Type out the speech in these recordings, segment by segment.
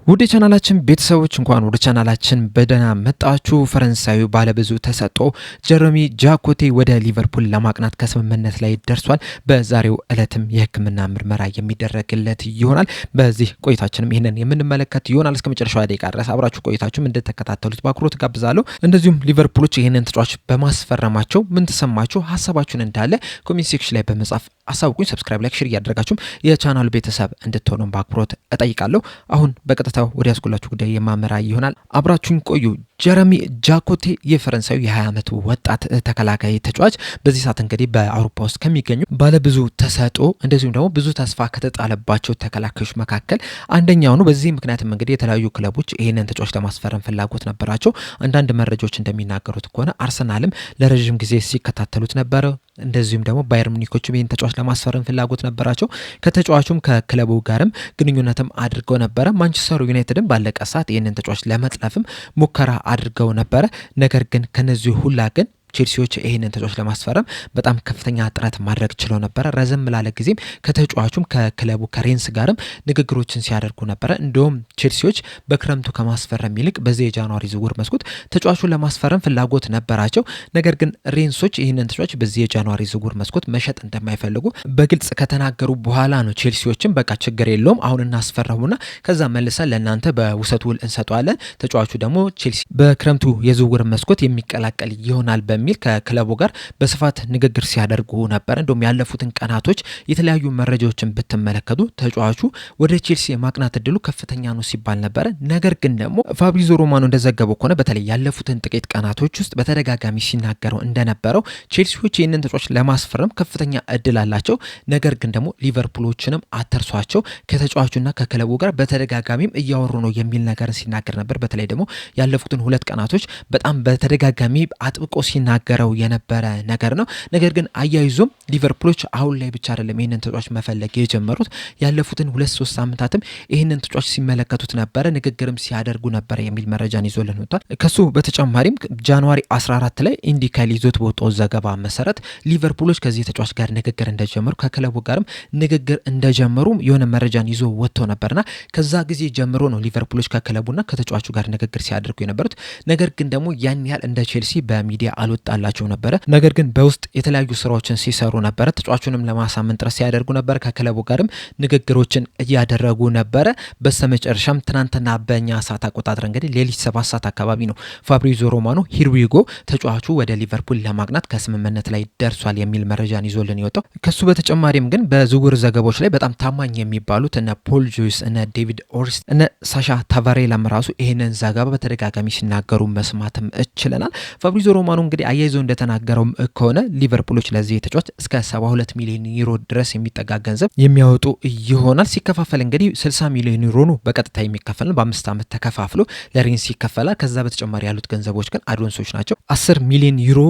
ውድ የቻናላችን ቤተሰቦች፣ እንኳን ወደ ቻናላችን በደህና መጣችሁ። ፈረንሳዊ ባለብዙ ተሰጥኦ ጀረሚ ጃኮቴ ወደ ሊቨርፑል ለማቅናት ከስምምነት ላይ ደርሷል። በዛሬው ዕለትም የሕክምና ምርመራ የሚደረግለት ይሆናል። በዚህ ቆይታችንም ይህንን የምንመለከት ይሆናል። እስከ መጨረሻው ደቂቃ ድረስ አብራችሁ ቆይታችሁም እንድትከታተሉት በአክብሮት ጋብዛለሁ። እንደዚሁም ሊቨርፑሎች ይህንን ተጫዋች በማስፈረማቸው ምን ተሰማችሁ? ሀሳባችሁን እንዳለ comment section ላይ በመጻፍ አሳውቁኝ። Subscribe፣ like፣ share እያደረጋችሁም የቻናሉ ቤተሰብ እንድትሆኑም በአክብሮት እጠይቃለሁ። አሁን በቀጥታ ወደ ያዝኩላችሁ ጉዳይ የማመራ ይሆናል። አብራችሁኝ ቆዩ። ጀረሚ ጃኮቴ የፈረንሳዩ የ20 ዓመቱ ወጣት ተከላካይ ተጫዋች በዚህ ሰዓት እንግዲህ በአውሮፓ ውስጥ ከሚገኙ ባለብዙ ተሰጥኦ እንደዚሁም ደግሞ ብዙ ተስፋ ከተጣለባቸው ተከላካዮች መካከል አንደኛው ነው። በዚህ ምክንያትም እንግዲህ የተለያዩ ክለቦች ይህንን ተጫዋች ለማስፈረም ፍላጎት ነበራቸው። አንዳንድ መረጃዎች እንደሚናገሩት ከሆነ አርሰናልም ለረዥም ጊዜ ሲከታተሉት ነበረ። እንደዚሁም ደግሞ ባየር ሙኒኮችም ይህን ተጫዋች ለማስፈረም ፍላጎት ነበራቸው። ከተጫዋቹም ከክለቡ ጋርም ግንኙነትም አድርገው ነበረ። ማንቸስተር ዩናይትድም ባለቀ ሰዓት ይህንን ተጫዋች ለመጥለፍም ሙከራ አድርገው ነበረ። ነገር ግን ከነዚህ ሁላ ግን ቼልሲዎች ይህንን ተጫዋች ለማስፈረም በጣም ከፍተኛ ጥረት ማድረግ ችለው ነበረ። ረዘም ላለ ጊዜም ከተጫዋቹም ከክለቡ ከሬንስ ጋርም ንግግሮችን ሲያደርጉ ነበረ። እንዲሁም ቼልሲዎች በክረምቱ ከማስፈረም ይልቅ በዚህ የ January ዝውውር መስኮት ተጫዋቹን ለማስፈረም ፍላጎት ነበራቸው። ነገር ግን ሬንሶች ይህንን ተጫዋች በዚህ የ January ዝውውር መስኮት መሸጥ እንደማይፈልጉ በግልጽ ከተናገሩ በኋላ ነው ቼልሲዎችም በቃ ችግር የለውም፣ አሁን እናስፈረሙና ከዛ መልሰን ለእናንተ በውሰት ውል እንሰጠዋለን፣ ተጫዋቹ ደግሞ ቼልሲ በክረምቱ የዝውውር መስኮት የሚቀላቀል ይሆናል በሚል ከክለቡ ጋር በስፋት ንግግር ሲያደርጉ ነበር። እንደውም ያለፉትን ቀናቶች የተለያዩ መረጃዎችን ብትመለከቱ ተጫዋቹ ወደ ቼልሲ የማቅናት እድሉ ከፍተኛ ነው ሲባል ነበረ። ነገር ግን ደግሞ ፋብሪዞ ሮማኖ እንደዘገበው ከሆነ በተለይ ያለፉትን ጥቂት ቀናቶች ውስጥ በተደጋጋሚ ሲናገረው እንደነበረው ቼልሲዎች ይህንን ተጫዋች ለማስፈረም ከፍተኛ እድል አላቸው። ነገር ግን ደግሞ ሊቨርፑሎችንም አተርሷቸው፣ ከተጫዋቹና ከክለቡ ጋር በተደጋጋሚም እያወሩ ነው የሚል ነገር ሲናገር ነበር። በተለይ ደግሞ ያለፉትን 2 ቀናቶች በጣም በተደጋጋሚ አጥብቆ ሲናገረው የነበረ ነገር ነው። ነገር ግን አያይዞም ሊቨርፑሎች አሁን ላይ ብቻ አይደለም ይህንን ተጫዋች መፈለግ የጀመሩት፣ ያለፉትን 2-3 ሳምንታትም ይህንን ተጫዋች ሲመለከቱት ነበረ፣ ንግግርም ሲያደርጉ ነበረ የሚል መረጃን ይዞልን ወጥቷል። ከሱ በተጨማሪም January 14 ላይ ኢንዲካይል ይዞት በወጣው ዘገባ መሰረት ሊቨርፑሎች ከዚህ ተጫዋች ጋር ንግግር እንደጀመሩ፣ ከክለቡ ጋርም ንግግር እንደጀመሩ የሆነ መረጃን ይዞ ወጥቶ ነበርና ከዛ ጊዜ ጀምሮ ነው ሊቨርፑሎች ከክለቡና ከተጫዋቹ ጋር ንግግር ሲያደርጉ የነበሩት። ነገር ግን ደግሞ ያን ያህል እንደ ቼልሲ በሚዲያ አልወጣላቸው ነበረ። ነገር ግን በውስጥ የተለያዩ ስራዎችን ሲሰሩ ነበረ። ተጫዋቹንም ለማሳመን ጥረት ሲያደርጉ ነበር። ከክለቡ ጋርም ንግግሮችን እያደረጉ ነበረ። በስተመጨረሻም ትናንትና በእኛ ሰዓት አቆጣጠር እንግዲህ ሌሊት 7 ሰዓት አካባቢ ነው ፋብሪዞ ሮማኖ "here we go፣ ተጫዋቹ ወደ ሊቨርፑል ለማቅናት ከስምምነት ላይ ደርሷል" የሚል መረጃን ይዞልን የወጣው። ከሱ በተጨማሪም ግን በዝውውር ዘገባዎች ላይ በጣም ታማኝ የሚባሉት እነ ፖል ጆይስ፣ እነ ዴቪድ ኦርንስቲን፣ እነ ሳሻ ታቫሬላም ራሱ ይህንን ዘገባ በተደጋጋሚ ሲናገሩ መስማትም ችለናል። ፋብሪዞ ሮማኖ እንግዲህ አያይዞ እንደተናገረውም ከሆነ ሊቨርፑሎች ለዚህ ተጫዋች እስከ 72 ሚሊዮን ዩሮ ድረስ የሚጠጋ ገንዘብ የሚያወጡ ይሆናል። ሲከፋፈል እንግዲህ 60 ሚሊዮን ዩሮ ነው በቀጥታ የሚከፈል ነው። በ5 ዓመት ተከፋፍሎ ለሬንስ ይከፈላል። ከዛ በተጨማሪ ያሉት ገንዘቦች ግን add-ons ኦች ናቸው። 10 ሚሊዮን ዩሮ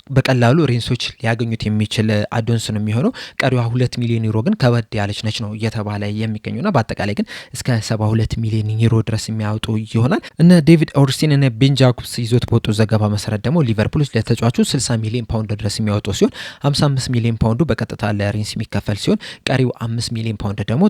በቀላሉ ሬንሶች ሊያገኙት የሚችል add-ons ነው የሚሆነው። ቀሪዋ 2 ሚሊዮን ዩሮ ግን ከበድ ያለች ነች ነው እየተባለ የሚገኘውና በአጠቃላይ ግን እስከ 72 ሚሊዮን ዩሮ ድረስ የሚያወጡ ይሆናል። እነ ዴቪድ ኦርስቲን፣ እነ ቤን ጃኮብስ ይዞት በወጡ ዘገባ መሰረት ደግሞ ሊቨርፑል ለተጫዋቹ 60 ሚሊዮን ፓውንድ ድረስ የሚያወጡ ሲሆን 55 ሚሊዮን ፓውንዱ በቀጥታ ለሬንስ የሚከፈል ሲሆን ቀሪው 5 ሚሊዮን ፓውንድ ደግሞ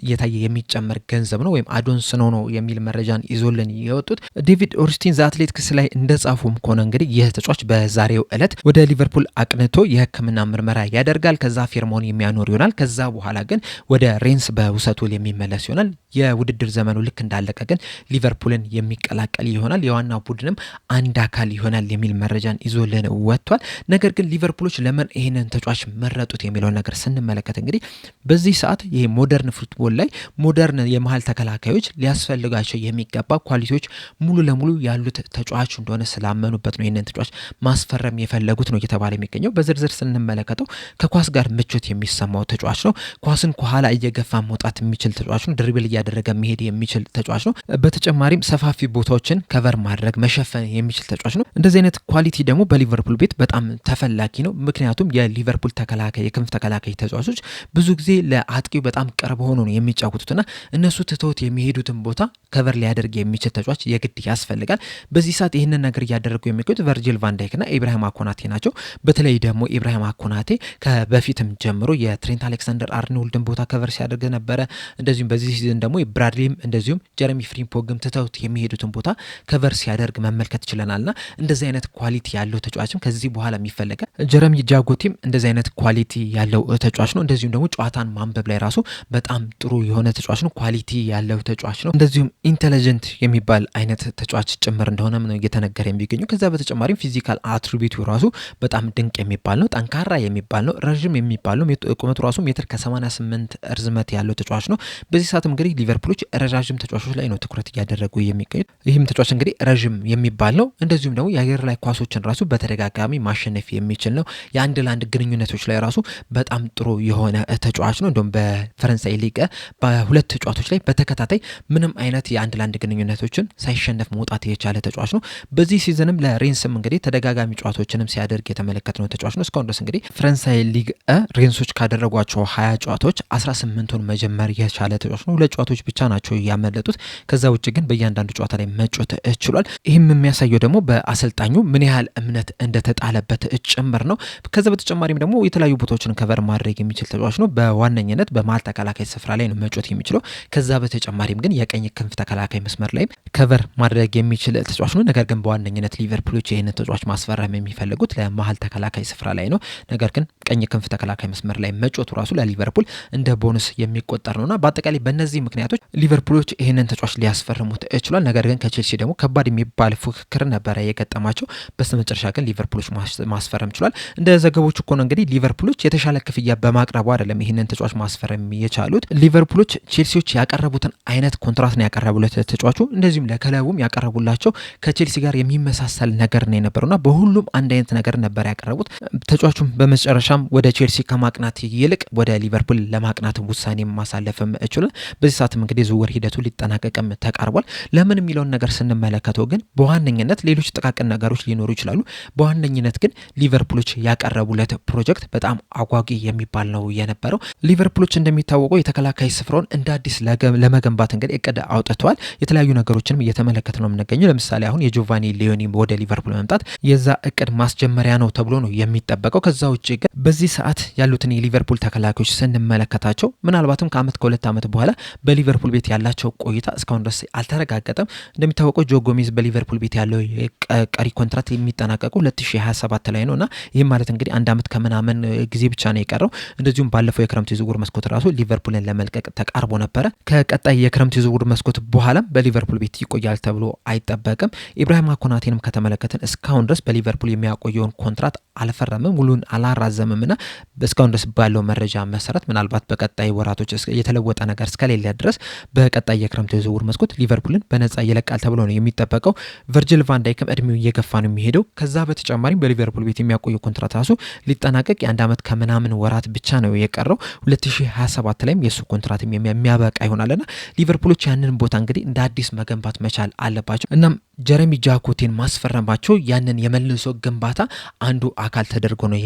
እየታየ የሚጨመር ገንዘብ ነው ወይም add-ons ነው ነው የሚል መረጃን ይዞልን የወጡት። ዴቪድ ኦርስቲን The Athletic ላይ እንደጻፉም ከሆነ እንግዲህ ይህ ተጫዋች በዛሬው ዕለት ወደ ሊቨርፑል አቅንቶ የሕክምና ምርመራ ያደርጋል። ከዛ ፊርማውን የሚያኖር ይሆናል። ከዛ በኋላ ግን ወደ ሬንስ በውሰት ውል የሚመለስ ይሆናል። የውድድር ዘመኑ ልክ እንዳለቀ ግን ሊቨርፑልን የሚቀላቀል ይሆናል። የዋናው ቡድንም አንድ አካል ይሆናል የሚል መረጃን ይዞልን ወጥቷል። ነገር ግን ሊቨርፑሎች ለምን ይህንን ተጫዋች መረጡት የሚለውን ነገር ስንመለከት እንግዲህ በዚህ ሰዓት ይሄ modern football ላይ modern የመሀል ተከላካዮች ሊያስፈልጋቸው የሚገባ quality ዎች ሙሉ ለሙሉ ያሉት ተጫዋች እንደሆነ ስላመኑበት ነው ይህንን ተጫዋች ማስፈረም የፈለጉት ነው እየተባለ የሚገኘው። በዝርዝር ስንመለከተው ከኳስ ጋር ምቾት የሚሰማው ተጫዋች ነው። ኳስን ከኋላ እየገፋ መውጣት የሚችል ተጫዋች ነው። Dribble እያደረገ መሄድ የሚችል ተጫዋች ነው። በተጨማሪም ሰፋፊ ቦታዎችን cover ማድረግ፣ መሸፈን የሚችል ተጫዋች ነው። እንደዚህ አይነት quality ደግሞ በሊቨርፑል ቤት በጣም ተፈላጊ ነው። ምክንያቱም የሊቨርፑል ተከላካይ የክንፍ ተከላካይ ተጫዋቾች ብዙ ጊዜ ለአጥቂው በጣም ቅርብ ሆኖ ነው የሚጫወቱትና እነሱ ትተውት የሚሄዱትን ቦታ cover ሊያደርግ የሚችል ተጫዋች የግድ ያስፈልጋል። በዚህ ሰዓት ይህንን ነገር እያደረጉ የሚገኙት ቨርጂል ቫንዳይክ እና ኢብራሂማ ኮናቴ ናቸው። በተለይ ደግሞ ኢብራሂማ ኮናቴ ከበፊትም ጀምሮ የትሬንት አሌክሳንደር አርኖልድን ቦታ cover ሲያደርግ ነበረ። እንደዚሁም በዚህ season ደግሞ ብራድሊም እንደዚሁም ጀረሚ ፍሪምፖንግም ትተውት የሚሄዱትን ቦታ cover ሲያደርግ መመልከት ችለናልና እንደዚህ አይነት quality ያለው ተጫዋችም ከዚህ በኋላ የሚፈለጋል። ጀረሚ ጃኮቴም እንደዚህ አይነት quality ያለው ተጫዋች ነው። እንደዚሁም ደግሞ ጨዋታን ማንበብ ላይ ራሱ በጣም ጥሩ የሆነ ተጫዋች ነው። quality ያለው ተጫዋች ነው። እንደዚሁም intelligent የሚባል አይነት ተጫዋች ጭምር እንደሆነ ነው እየተነገረ የሚገኘው። ከዛ በተጨማሪም physical attribute ኡ ራሱ በጣም ድንቅ የሚባል ነው። ጠንካራ የሚባል ነው። ረዥም የሚባል ነው። ቁመቱ ራሱ ሜትር ከ88 እርዝመት ያለው ተጫዋች ነው። በዚህ ሰዓትም እንግዲህ ሊቨርፑሎች ረዣዥም ተጫዋቾች ላይ ነው ትኩረት እያደረጉ የሚገኙት። ይህም ተጫዋች እንግዲህ ረዥም የሚባል ነው። እንደዚሁም ደግሞ የአየር ላይ ኳሶችን ራሱ በተደጋጋሚ ማሸነፍ የሚችል ነው። የአንድ ለአንድ ግንኙነቶች ላይ ራሱ በጣም ጥሩ የሆነ ተጫዋች ነው። እንደውም በፈረንሳይ ሊግ በሁለት ጨዋታዎች ላይ በተከታታይ ምንም አይነት የአንድ ለአንድ ግንኙነቶችን ሳይሸነፍ መውጣት የቻለ ተጫዋች ነው። በዚህ season ም ለሬንስም እንግዲህ ተደጋጋሚ ጨዋታዎችንም ሲያደርግ የተመለከትነው ተጫዋች ነው። እስካሁን ድረስ እንግዲህ ፈረንሳይ ሊግ ሬንሶች ካደረጓቸው 20 ጨዋታዎች 18ቱን መጀመር የቻለ ተጫዋች ነው። ሁለት ጨዋታዎች ብቻ ናቸው ያመለጡት። ከዛ ውጭ ግን በእያንዳንዱ ጨዋታ ላይ መጫወት ችሏል። ይህም የሚያሳየው ደግሞ በአሰልጣኙ ምን ያህል እምነት እንደተጣለበት ጭምር ነው። ከዛ በተጨማሪም ደግሞ የተለያዩ ቦታዎችን cover ማድረግ የሚችል ተጫዋች ነው። በዋነኝነት በመሀል ተከላካይ ስፍራ ላይ ነው መጫወት የሚችለው። ከዛ በተጨማሪም ግን የቀኝ ክንፍ ተከላካይ መስመር ላይም cover ማድረግ የሚችል ተጫዋች ነው። ነገር ግን በዋነኝነት ሊቨርፑሎች ይህንን ተጫዋች ማስፈረም የሚፈልጉት ለመሀል ተከላካይ ስፍራ ላይ ነው። ነገር ግን ቀኝ ክንፍ ተከላካይ መስመር ላይ መጫወቱ ራሱ ለሊቨርፑል እንደ ቦነስ የሚቆጠር ነውና በአጠቃላይ በእነዚህ ምክንያቶች ሊቨርፑሎች ይህንን ተጫዋች ሊያስፈርሙት ችሏል። ነገር ግን ከቼልሲ ደግሞ ከባድ የሚባል ፉክክር ነበረ የገጠማቸው። በስተመጨረሻ ግን ሊቨርፑሎች ማስፈረም ችሏል። እንደ ዘገቦች እኮ ነው እንግዲህ ሊቨርፑሎች የተሻለ ክፍያ በማቅረቡ አይደለም ይህንን ተጫዋች ማስፈረም የቻሉት። ሊቨርፑሎች ቼልሲዎች ያቀረቡትን አይነት ኮንትራት ነው ያቀረቡለት ተጫዋቹ። እንደዚሁም ለክለቡም ያቀረቡላቸው ከቼልሲ ጋር የሚመሳሰል ነገር ነው የነበረውና በሁሉም አንድ አይነት ነገር ነበር ያቀረቡት። ተጫዋቹም በመጨረሻም ወደ ቼልሲ ከማቅናት ይልቅ ወደ ሊቨርፑል ለማቅናት ውሳኔ ማሳለፍም ችሏል። በዚህ ሰዓትም እንግዲህ ዝውውር ሂደቱ ሊጠናቀቅም ተቃርቧል። ለምን የሚለውን ነገር ስንመለከተው ግን በዋነኝነት ሌሎች ጥቃቅን ነገሮች ሊኖሩ ይችላሉ። በዋነኝነት ግን ሊቨርፑሎች ያቀረቡለት ፕሮጀክት በጣም አጓጊ የሚባል ነው የነበረው። ሊቨርፑሎች እንደሚታወቀው የተከላካይ ስፍራውን እንደ አዲስ ለመገንባት እንግዲህ እቅድ አውጥተዋል። የተለያዩ ነገሮችንም እየተመለከት ነው የምንገኘው። ለምሳሌ አሁን የጆቫኒ ሊዮኒ ወደ ሊቨርፑል መምጣት የዛ እቅድ ማስጀመሪያ ነው ተብሎ ነው የሚጠበቀው። ከዛ ውጭ ግን በዚህ ሰዓት ያሉትን የሊቨርፑል ተከላካዮች ስንመለከታቸው ምናልባትም ከአመት ከሁለት ዓመት በኋላ በሊቨርፑል ቤት ያላቸው ቆይታ እስካሁን ድረስ አልተረጋገጠም። እንደሚታወቀው ጆ ጎሜዝ በሊቨርፑል ቤት ያለው ቀሪ ኮንትራት የሚጠናቀቀው 2027 ላይ ነው እና ይህም ማለት እንግዲህ አንድ ዓመት ከምናምን ጊዜ ብቻ ነው የቀረው። እንደዚሁም ባለፈው የክረምት የዝውውር መስኮት ራሱ ሊቨርፑልን ለመልቀቅ ተቃርቦ ነበረ። ከቀጣይ የክረምት የዝውውር መስኮት በኋላም በሊቨርፑል ቤት ይቆያል ተብሎ አይጠበቅም። ኢብራሂማ ኮናቴንም ከተመለከትን እስካሁን ድረስ በሊቨርፑል የሚያቆየውን ኮንትራት አልፈረምም፣ ውሉን አላራዘምም እና እስካሁን ድረስ ባለው መረጃ መሰረት ምናልባት በቀጣይ ወራቶች የተለወጠ ነገር እስከሌለ ድረስ በቀጣይ የክረምት የዝውውር መስኮት ሊቨርፑልን በነጻ ይለቃል ተብሎ ነው የሚጠበቀው። ቨርጅል ቫንዳይክም እድሜው እየገፋ ነው የሚሄደው። ከዛ በተጨማሪም በሊቨርፑል ቤት የሚያቆየው ኮንትራት ራሱ ሊጠናቀቅ የአንድ ዓመት ከምናምን ወራት ብቻ ነው የቀረው። 2027 ላይም የእሱ ኮንትራት የሚያበቃ ይሆናልና ሊቨርፑሎች ያንን ቦታ እንግዲህ እንደ አዲስ መገንባት መቻል አለባቸው። እናም ጀረሚ ጃኮቴን ማስፈረማቸው ያንን የመልሶ ግንባታ አንዱ አካል ተደርጎ ነው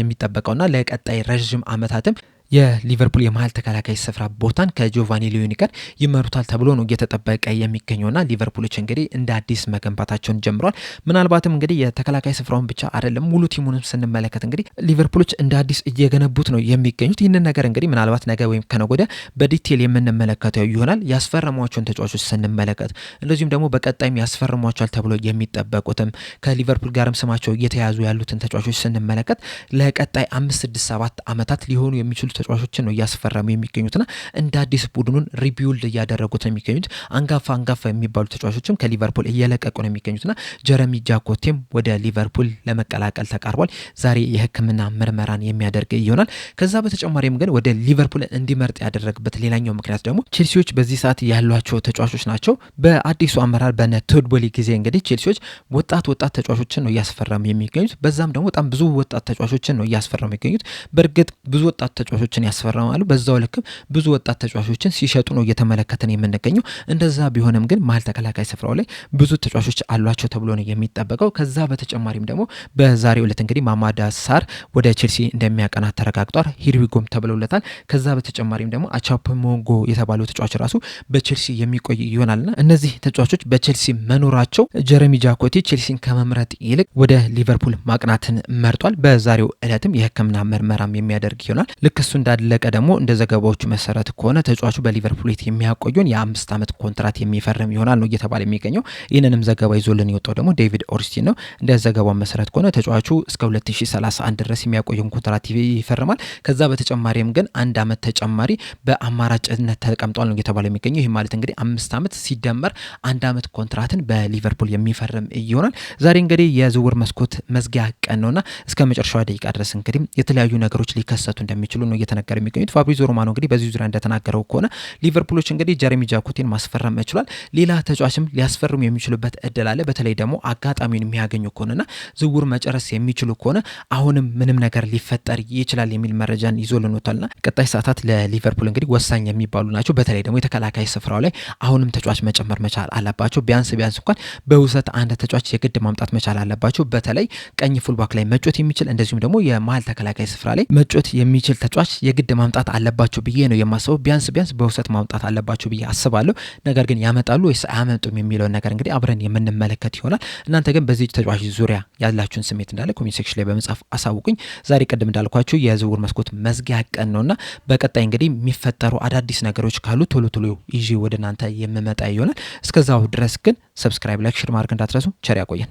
የሚጠበቀውና ለቀጣይ ረዥም ዓመታትም የሊቨርፑል የመሀል ተከላካይ ስፍራ ቦታን ከጆቫኒ ሊዮኒ ጋር ይመሩታል ተብሎ ነው እየተጠበቀ የሚገኘውና ሊቨርፑሎች እንግዲህ እንደ አዲስ መገንባታቸውን ጀምረዋል። ምናልባትም እንግዲህ የተከላካይ ስፍራውን ብቻ አይደለም ሙሉ team ኡንም ስንመለከት እንግዲህ ሊቨርፑሎች እንደ አዲስ እየገነቡት ነው የሚገኙት። ይህንን ነገር እንግዲህ ምናልባት ነገ ወይም ከነገ ወዲያ በ detail የምንመለከተው ይሆናል። ያስፈረሟቸውን ተጫዋቾች ስንመለከት እንደዚሁም ደግሞ በቀጣይም ያስፈርሟቸዋል ተብሎ የሚጠበቁትም ከሊቨርፑል ጋርም ስማቸው እየተያዙ ያሉትን ተጫዋቾች ስንመለከት ለቀጣይ 5፣ 6፣ 7 ዓመታት ሊሆኑ የሚችሉ ተጫዋቾችን ነው እያስፈረሙ የሚገኙትና እንደ አዲስ ቡድኑን rebuild እያደረጉት ነው የሚገኙት። አንጋፋ አንጋፋ የሚባሉ ተጫዋቾችም ከሊቨርፑል እየለቀቁ ነው የሚገኙትና ጀረሚ ጃኮቴም ወደ ሊቨርፑል ለመቀላቀል ተቃርቧል። ዛሬ የሕክምና ምርመራን የሚያደርግ ይሆናል። ከዛ በተጨማሪም ግን ወደ ሊቨርፑል እንዲመርጥ ያደረግበት ሌላኛው ምክንያት ደግሞ ቼልሲዎች በዚህ ሰዓት ያሏቸው ተጫዋቾች ናቸው። በአዲሱ አመራር በነ ቶድ ቦሊ ጊዜ እንግዲህ ቼልሲዎች ወጣት ወጣት ተጫዋቾችን ነው እያስፈረሙ የሚገኙት። በዛም ደግሞ በጣም ብዙ ወጣት ተጫዋቾችን ነው እያስፈረሙ የሚገኙት። በእርግጥ ብዙ ወጣት ተጫዋቾችን ተጫዋቾችን ያስፈርማሉ። በዛው ልክም ብዙ ወጣት ተጫዋቾችን ሲሸጡ ነው እየተመለከተን የምንገኘው። እንደዛ ቢሆንም ግን መሀል ተከላካይ ስፍራው ላይ ብዙ ተጫዋቾች አሏቸው ተብሎ ነው የሚጠበቀው። ከዛ በተጨማሪም ደግሞ በዛሬው ዕለት እንግዲህ ማማዳ ሳር ወደ ቼልሲ እንደሚያቀና ተረጋግጧል። Here we go ም ተብሎለታል። ከዛ በተጨማሪም ደግሞ አቻፕሞንጎ የተባለው ተጫዋች ራሱ በቼልሲ የሚቆይ ይሆናልና እነዚህ ተጫዋቾች በቼልሲ መኖራቸው ጀረሚ ጃኮቴ ቼልሲን ከመምረጥ ይልቅ ወደ ሊቨርፑል ማቅናትን መርጧል። በዛሬው ዕለትም የሕክምና ምርመራም የሚያደርግ ይሆናል። ልክ እሱ እንዳለቀ ደግሞ እንደ ዘገባዎቹ መሰረት ከሆነ ተጫዋቹ በሊቨርፑል ቤት የሚያቆየውን የ5 ዓመት ኮንትራት የሚፈርም ይሆናል ነው እየተባለ የሚገኘው። ይህንንም ዘገባ ይዞልን የወጣው ደግሞ ዴቪድ ኦርስቲን ነው። እንደ ዘገባው መሰረት ከሆነ ተጫዋቹ እስከ 2031 ድረስ የሚያቆየውን ኮንትራት ይፈርማል። ከዛ በተጨማሪም ግን 1 ዓመት ተጨማሪ በአማራጭነት ተቀምጧል ነው እየተባለ የሚገኘው። ይህ ማለት እንግዲህ 5 ዓመት ሲደመር 1 ዓመት ኮንትራትን በሊቨርፑል የሚፈርም ይሆናል። ዛሬ እንግዲህ የዝውውር መስኮት መዝጊያ ቀን ነውና እስከ መጨረሻው ደቂቃ ድረስ እንግዲህ የተለያዩ ነገሮች ሊከሰቱ እንደሚችሉ ነው እየተነገረ የሚገኙት። ፋብሪዞ ሮማኖ እንግዲህ በዚህ ዙሪያ እንደተናገረው ከሆነ ሊቨርፑሎች እንግዲህ ጀሬሚ ጃኮቴን ማስፈረም ችሏል። ሌላ ተጫዋችም ሊያስፈርሙ የሚችሉበት እድል አለ። በተለይ ደግሞ አጋጣሚውን የሚያገኙ ከሆነና ዝውውር መጨረስ የሚችሉ ከሆነ አሁንም ምንም ነገር ሊፈጠር ይችላል የሚል መረጃን ይዞልን ወጥቷልና ቀጣይ ሰዓታት ለሊቨርፑል እንግዲህ ወሳኝ የሚባሉ ናቸው። በተለይ ደግሞ የተከላካይ ስፍራው ላይ አሁንም ተጫዋች መጨመር መቻል አለባቸው። ቢያንስ ቢያንስ እንኳን በውሰት አንድ ተጫዋች የግድ ማምጣት መቻል አለባቸው። በተለይ ቀኝ fullback ላይ መጫወት የሚችል እንደዚሁም ደግሞ የመሀል ተከላካይ ስፍራ ላይ መጫወት የሚችል ተጫዋች የግድ ማምጣት አለባቸው ብዬ ነው የማስበው። ቢያንስ ቢያንስ በውሰት ማምጣት አለባቸው ብዬ አስባለሁ። ነገር ግን ያመጣሉ ወይስ አያመጡም የሚለውን ነገር እንግዲህ አብረን የምንመለከት ይሆናል። እናንተ ግን በዚህ ተጫዋች ዙሪያ ያላችሁን ስሜት እንዳለ comment section ላይ በመጻፍ አሳውቁኝ። ዛሬ ቅድም እንዳልኳችሁ የዝውውር መስኮት መዝጊያ ቀን ነውና በቀጣይ እንግዲህ የሚፈጠሩ አዳዲስ ነገሮች ካሉ ቶሎ ቶሎ ይዤ ወደ እናንተ የምመጣ ይሆናል። እስከዛው ድረስ ግን subscribe፣ like፣ share ማድረግ እንዳትረሱ። ቸር ያቆየን።